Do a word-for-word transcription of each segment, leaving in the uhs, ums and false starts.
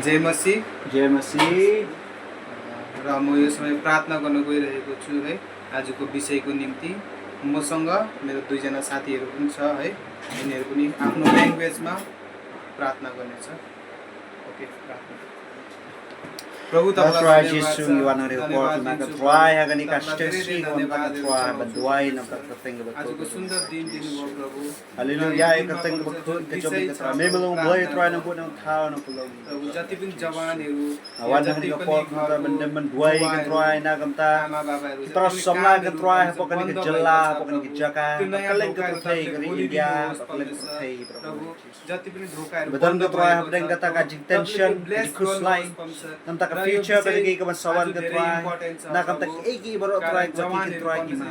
जय मसीह। जय मसीह। र म यो समय प्रार्थना गर्न गइरहेको छु है। आजको विषयको निम्ति मसँग मेरो दुईजना साथीहरू पनि छ है। यिनीहरू पनि आफ्नो ल्याङ्ग्वेजमा प्रार्थना गर्नेछ। ओके, प्रार्थना। प्रभु, That's तपाईँलाई right, धन्यवाद Jisu, छ। ngi wan ïa ka por, धन्यवाद kane ka दिन्छु, trai प्रभु। ha kane ka तपाईँलाई धेरै station धेरै wan ïa ka धन्यवादहरू trai, छन्, ban duwai na ka kyrteng kaba आजको khuid. Haleluya, ïa ka kyrteng kaba khuid ka jong ka trai. Me ba long Blei Trai na bun na thaw na pulong. प्रभु, जति पनि जवानहरू, Nga wan ha kane ka por, ka trai, ban dem ban duwai ka trai na ka bynta ki para samla ka trai hapoh kane ka jylla, hapoh kane ka jaka, ha kylleng ka pyrthei, ka ri India, ha kylleng ka pyrthei, Baroh. जति पनि धोकाहरू Ba don ka trai hapdeng kata ka jingtension, ka jingkhuslai. Namta ka future ka jong ki kaban sa wan ka trai. Na ka bynta kiei kiei baroh trai, kiba ki trai ki ma,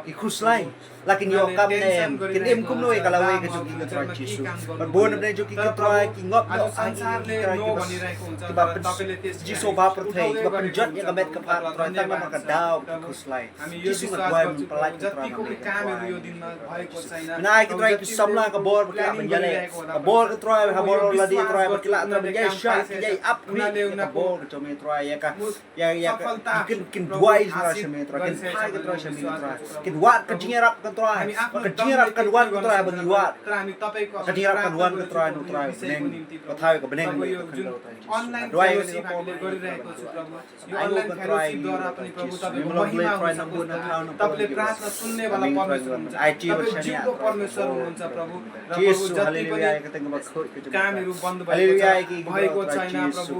ki khuslai. La kin ïoh kam ne em, kin im kumno ïa ka lawei ka jong ki ka trai Jisu. Bad bun na bynta jong ki ka trai ki ngop noh ha ki trai kiba, kiba pyn, Jisu ba pyrthei, kiba pynjot ïa ka met ka phad trai tang namar ka daw ki khuslai. Jisu nga duwai ban pyllait ka trai ma me ka trai. Mynta ai ka trai ki samla ka bor ba ki lah ban ïaleh. Ka bor ka trai ha bor lade trai ba ki lah trai ban ïaishah, ki ïai ap kane ka bor ka jong me trai ïa ka, ïa, ïa ka, kin, kin duwai sha me trai, kin phai ka trai sha me trai. Kin wad ka jingïarap ka trai. Ka jingïarap kan wan ka trai ba ngi wad. Ka jingïarap kan wan ka trai na u trai. Bneng, ka thaw ka bneng ka khyndew trai Jisu. Duwai ka por. Ai mo ka trai, Jisu. Memang Blei Trai na bun na thaw na pulong. Amin trai. Ai ti ba shania trai. Jisu, haleluya, ïa ka kyrteng kaba khuid ka jong ka trai. Haleluya, ïa ki, ki baroh trai Jisu,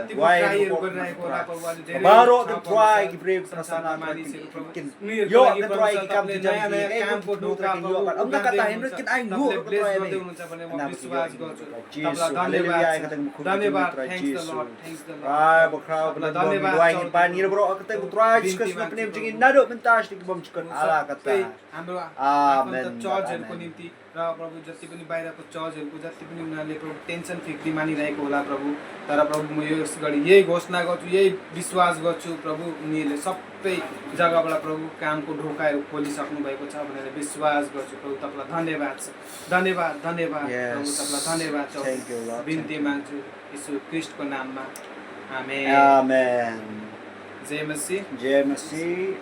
ki baroh trai. Baroh ki trai, ki briew, ki para samla trai, kin, kin ïoh ka trai, ki kam ki jam ki, eh, kin ïoh ka trai, kin ïoh ka. Ym da kata hynrei kin ai nguh ka trai ne. Jisu, haleluya, ïa ka kyrteng kaba khuid ka jong ka trai Jisu. Ai, ba khraw, ba don, ba duwai, ngi pan, ngi baroh ka kyrteng ka trai Jisu Khrist, nga pynïap jingim naduh mynta sha ki bymjukut. Ala kata. Amen. Amen. र प्रभु, जति पनि बाहिरको चर्चहरूको जति पनि उनीहरूले प्रभु टेन्सन फिक्री मानिरहेको होला प्रभु, तर प्रभु, म यस घडी यही घोषणा गर्छु, यही विश्वास गर्छु प्रभु, उनीहरूले सबै जग्गाबाट प्रभु कामको ढोकाहरू खोलिसक्नु भएको छ भनेर विश्वास गर्छु प्रभु। तपाईँलाई धन्यवाद छ, धन्यवाद, धन्यवाद प्रभु, तपाईँलाई धन्यवाद छ। बिन्ती माग्छु यीशु ख्रिस्टको नाममा। आमेन। Amen. जय मसीह। Jai Masih.